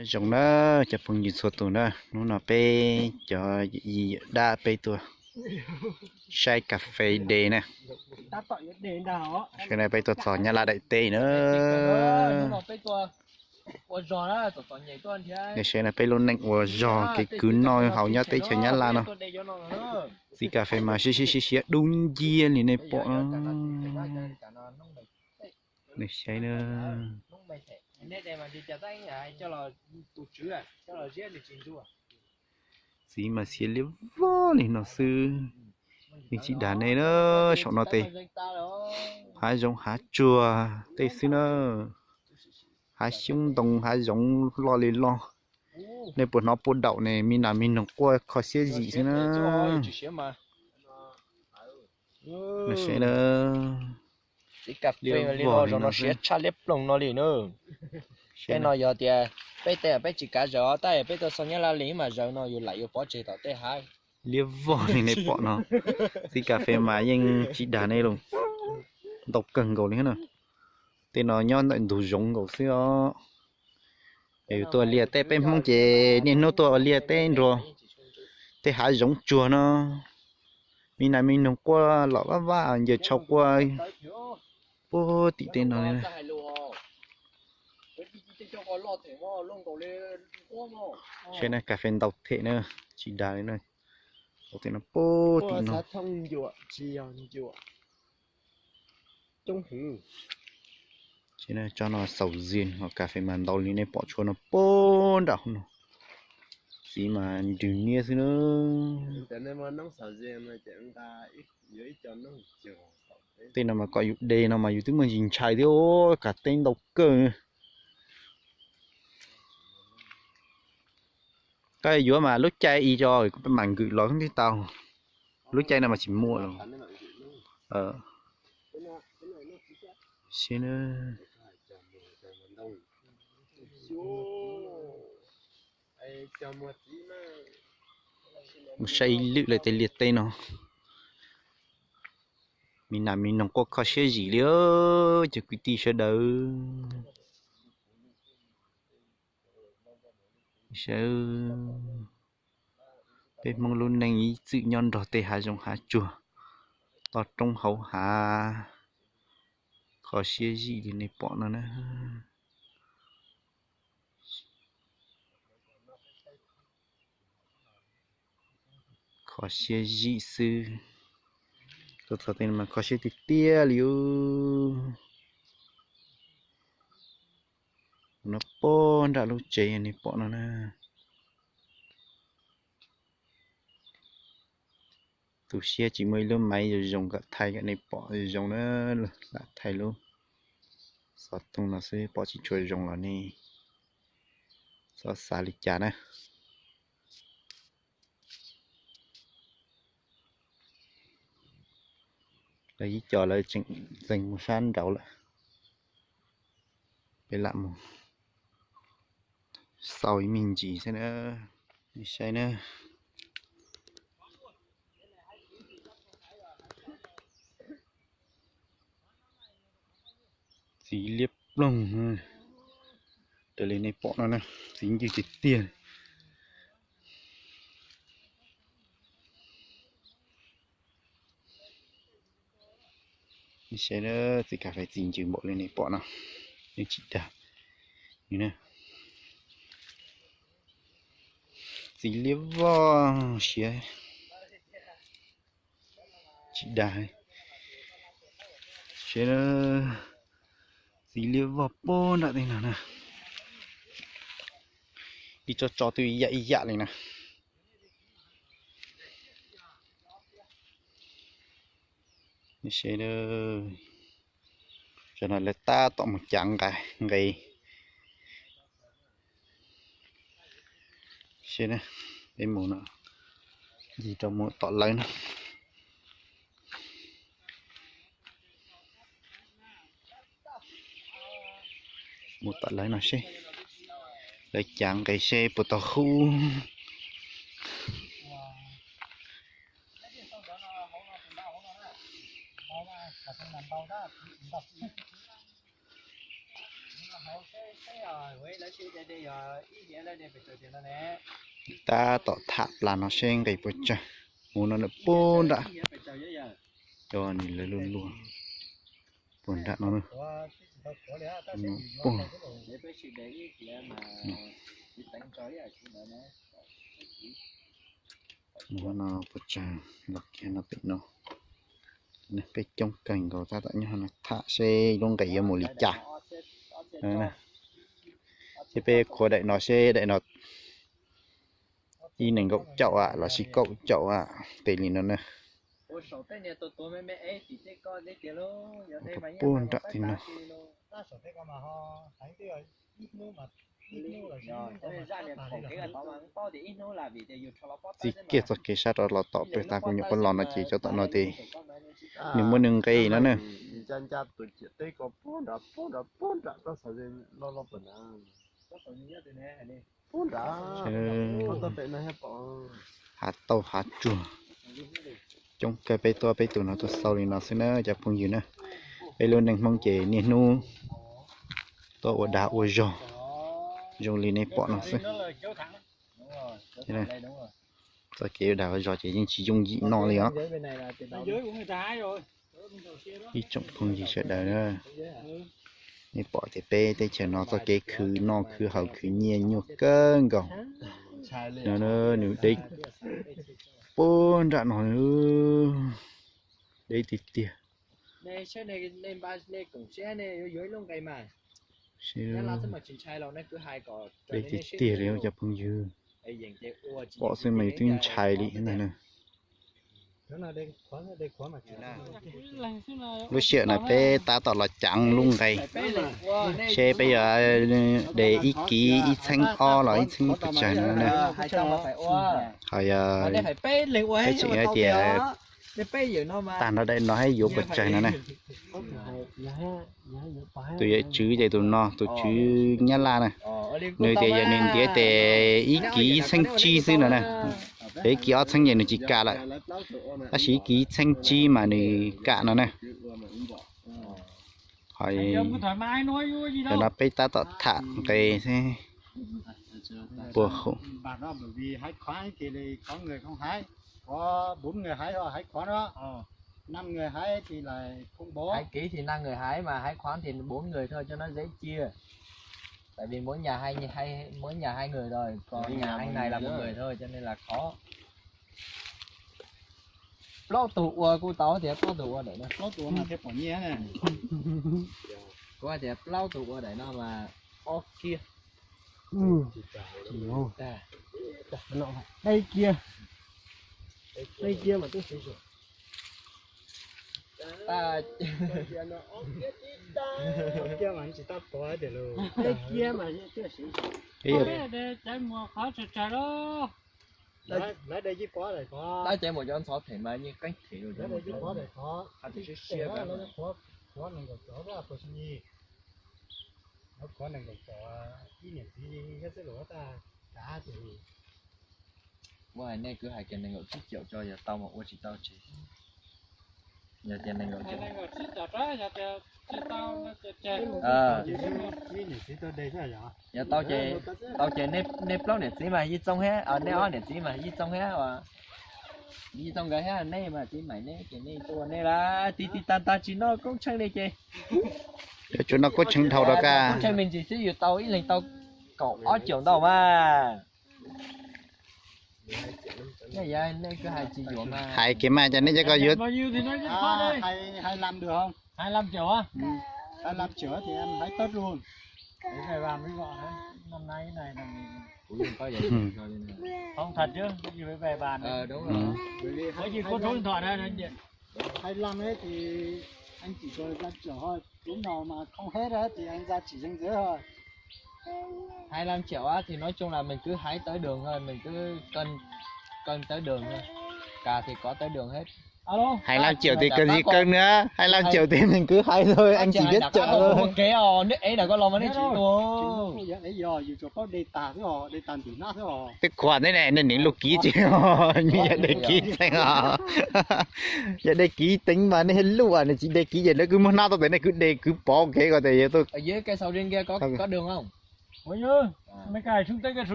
Zoo na, cov phooj ywg txhua tus na, hnub no peb cov yawm yij yawm dab peb tuaj saib kas fes de na. Sawv daws peb tuaj txog Nyab Laj daim teb na. Sawv daws peb lub neej ua zog kev khwv noj haus nyob teb chaws Nyab Laj no. Txiv kas fes mas siab siab siab siab dub nciab li nej pom no. Nws saib na. Txiv mas xiav liab vog li no xwb. Yeej tsis dag nej na, saum no tes hav zoov hav tsuag tej xwb na. Hav xyoob ntoo hav zoov loj li loj. Nej puas hnov puag daum ne, me nas me noog quaj kho siab zim xwb na. Saib na. Txiv kas fes li no zoo no siab tshaj liab ploog no li na. Tej no yog tias peb tej peb tsis kav zawv os, tab peb tuaj txog Nyab Laj li mas zawv no yus lam yuav pov tseg tom tej hav. Liab vog li nej pom no. Txiv kas fes mas yeej tsis dag nej los, ntau kawg nkaus li na. Tej no nyob ntawm ntug zoov nkaus xwb os. Es yus tuaj ua liaj teb, peb Hmoob ces niaj hnub tuaj ua liaj teb nrog tej hav zoov tsuag no. Me nas me noog quaj lom vaj vaj, ncaws tshau quaj puag tim tej no li na. Saib na, kas fes ntau them na, tsis dag li na. Puag tim no. Tso no xaus zias ho kas fes mas ntau li nej pom tshuav no puag nram no. Txiv mas nrwg niab xwb na. Tej no mas kom yus de no mas yus twb muaj ntsis ntshai thiab, kav teb ntau kawg. Koj yuav mas lub caij i co mam nkwm los thiaj tau. Lub caij no mas tsis muaj lawm. Mus saib ib lwm lawm tej liaj teb no. Me nas me noog quaj kho siab zim li, cov kwv tij sawv daws. Saib, peb Hmoob lub neej ib txwm nyob nrog tej hav zoov hav tsuag, toj roob hauv hav, kho siab zim li nej pom no na. Kho siab zim xwb. Tuaj txog tej no mas kho siab tiag tiag li os. No puag nram lub tsev nej pom no na. Tu siab tsis muaj ib lub maiv zoo zoo kom thaij kom nej pom zoo na, lam thaij lub xov tooj no xwb pom tsis tshua zoo los nej txhob xav li cas na. Lawv ib co lawv tseem ntxees mus sab nraud lawm. Peb lam mus xauj ib me ntsis xwb na. Nej saib na. Txiv liab ploog raws li nej pom no na, txiv ncw tiag tiag. Saib, txiv kas fes txiv ncw npaum li nej pom no, yeej tsis dag. Txiv liab vog siab tsis dag. Saib, txiv liab vog puag nram tej no na. Ib tsob tso twb ib yam ib yam li na. Saib, tam no lawv tab tom mus cav nqe, nqe. Saib, peb mus no, ncig rau mus tom lawv no. Mus tom lawv no seb, lawv cav nqe seb puas tau hub. Tab tom tham plas no seb nqis puas tsawg. Mus no nws puag nram, cov ni lawv luag luag puag nram no. Puag, mus no puas tsawg los kiag no pem no. Peb coob kawg nkaus tab tom nyob no tham seb lub nqis yuav mus li cas. Ces peb khuav daim no seb daim no ib nees nkaum caum a los sis kaum caum a, tes li no na. Puag nram tej no. Txij kiag txoj kev sab rov los tom pem tas kuv nyuam qhuav los no ces cov tom no ces nws muaj nws nqis no na. Hav tauj hav tsuag. Coob kawg peb tuaj peb tus no tuaj xaus li no xwb na cov phooj ywg na. Peb lub neej Hmoob ces niaj hnub tuaj ua dag ua zog zoo li nej pom no xwb. Txoj kev ua dag ua zog ces yeej tsis yooj yim no li os. Ib tsoom phooj ywg sawv daws, nej pom tias peb teb chaws no txoj kev khwv noj khwv haus khwv nyiaj nyuaj kawg nkaus. Nws deb puag nram no, deb tiag tiag. Deb tiag tiag li cov phooj ywg. Pom xwb mas yus twb ntshai li ntag na. Lub sij hawm no peb tab tom los cav lub nqis seb peb yuav de ib kiv ib txheeb ob los ib txheeb pes tsawg no na. Ho yog peb tseem hais tias tag nrho daim no thiab yuav pes tsawg no na. Tus yawm tswv ces tus no tus tswv Nyab Laj na, nws tias yog nws ntiav tes ib kiv ib txheeb tsib xwb no na. Yog ib kiv ob txheeb ces nws tsis kam lawm, tab sis ib kiv ib txheeb tsib mas nws kam no na. Ho cov no peb tab tom tham nqe thiab puag hauv. Hais kiv thì năm người hái mà hái khoán thì bốn người thôi cho nó dễ chia. Tại vì mỗi nhà hai người rồi, còn nhà anh này là một người thôi cho nên là khó. Plaub tug ua kuj tau tias plaub tug ua daim no. Kuv hais tias plaub tug ua daim no mas ob kiag. Dai kiag, dai kiag mas twb siv. Dai kiag mas tsis tau tuav tiag lauj. Dai kiag mas twb siv. Caiv mus qhov tsawg tsawg lauj. Lawv de ib pob daim qhov, lawv caiv mus cov ntxhov them mas yeej qeeb them lawv de ib pob daim qhov, qhov tias siab siab, lawv qhuav nees nkaum caum, lawv qhuav nees nkaum caum, ib niam txiv thiab xwb los tag, kav ces ua hais nej kwv hais kiag nees nkaum tsib caum tso yog tau mas ua, tsis tau ces yog tias nees nkaum tsib caum, ib niam txiv tuaj de xwb yog, yog tau ces, tau ces nej plaub niam txiv mas yij txooj thiab, nej ob niam txiv mas yij txooj thiab, yij txooj nkawd thiab, nej mas txiv maim nej ces nej tuaj nej lawm, tiv tiv tag tag tsis noj koob tsheej li ces, yuav tsum noj koob tsheej dhau rau koj, koob tsheej me ntsis xwb yus tau ib leeg tau kaum ob caum ntau mas. Hais kiag mas cas nej cov ko yuav, Hai mươi lăm ấy thì anh chỉ cho ra trưởng thôi, lúm no mà không hết á thì anh ra chỉ danh giới thôi. Hai mươi lăm triệu á thì nói chung là mình cứ hái tới đường thôi, mình cứ cân, cân tới đường thôi. Cà thì có tới đường hết. Hai lab caum tes kawg zis kawg na, hai lab caum tes nws kwv hais tau, anh chỉ biết chở thôi. Twb khuam thiab ne, nej niam lub kiv tsis, nws yog de kiv teev os. Yog de kiv teev mas nej luj, nws tsis de kiv ces lawv kwv muab hnab tau tes nej kwv de kwv pov kev ko tes yog tuaj.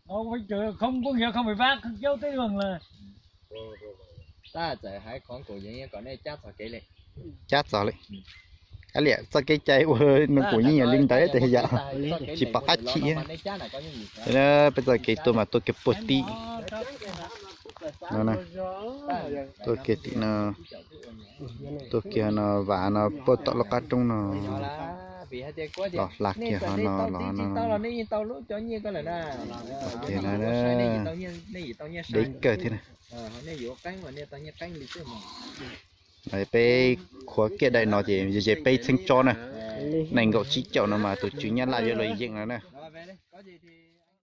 Không, không phải vác, không kéo tới đường là. Cab txog li. Ab liam, txoj kev cai ua nws kuj yeej yog li ntawd tes yom, tsis pom qab chim. Peb txoj kev tuaj mas tuaj kiag puag tim no, tuaj kiag tim no, tuaj kiag no, vam no puag tom lub qab roob no, los hla kiag ho no los no. Kiag no, deb kawg thiab na. Peb khuav kiag daim no ces ze peb txheeb tsob na, nees nkaum tsib caum no mas tus tswv Nyab Laj yuav luag yeem no na.